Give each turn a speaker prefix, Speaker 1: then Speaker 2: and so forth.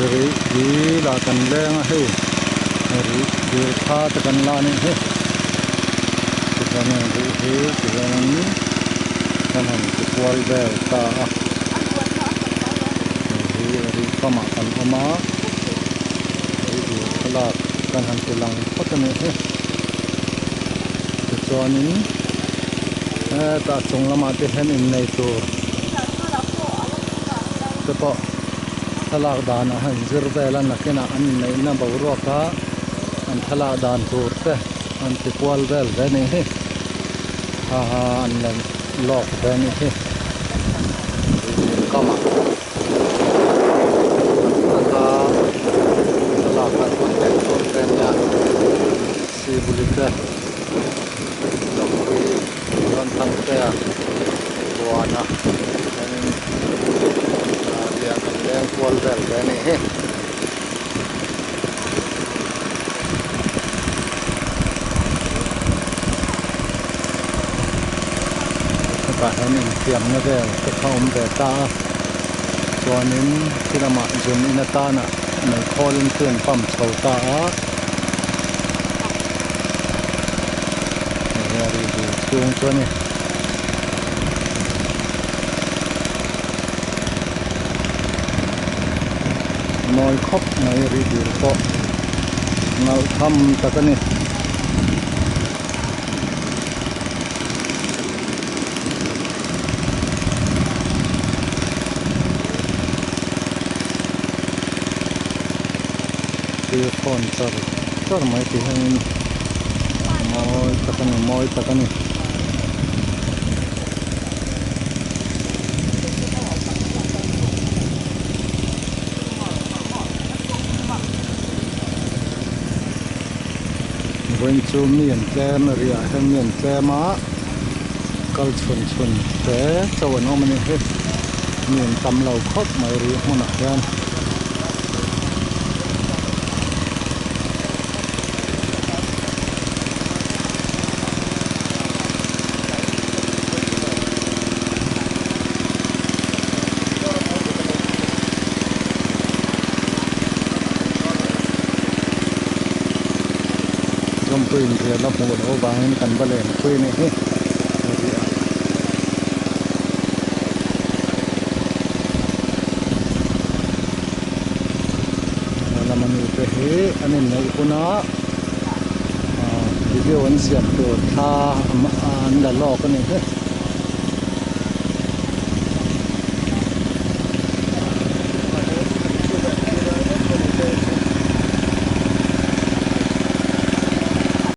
Speaker 1: Rih dil ah kan leng a hei rih dil thla te kan la a nih hi tichuanin rih hi tihianin kan han ti kual vel ta a hei hi rih kamah kan awm a rih dil thlalak kan han ti lang phawt a nih hi tichuanin hetah chung lamah te hian innei tur te pawh. Thlalak dan a han zir vel a nakinah an inneihna boruak a an thlalak dan tur te an ti kual vel ve ni hi ha ha an la lawk ve ni hi dil kamah taka thlalak han contact tur te ania sibuli te Dawngpui Rawnthangtea huana hianin riah kan leng kual vel ve a nih hi. Hetah hian infiamna vel te kha awm ve ta a chuanin khi lamah zun in atana meikhawl in chu an pump chho ta a. Hei hi a ri dil chhung chu a ni. Mawi khawp mai ri dil pawh nalh tham tak a ni. Thil thawn char char mai tih hianin mawi tak a ni mawi tak a ni. Vawiin chu mi an tlem riah hian mi an tlem a kal chhun chhun te chauh an awm a ni hi mi an tam lo khawp mai rih hmunah hian. Zawmpui inrial a hmuh loh avangin kan va len pui a nih hi riah. Lama mi te hi an inneih huna video an siam tur thla an la lawk a nih hi.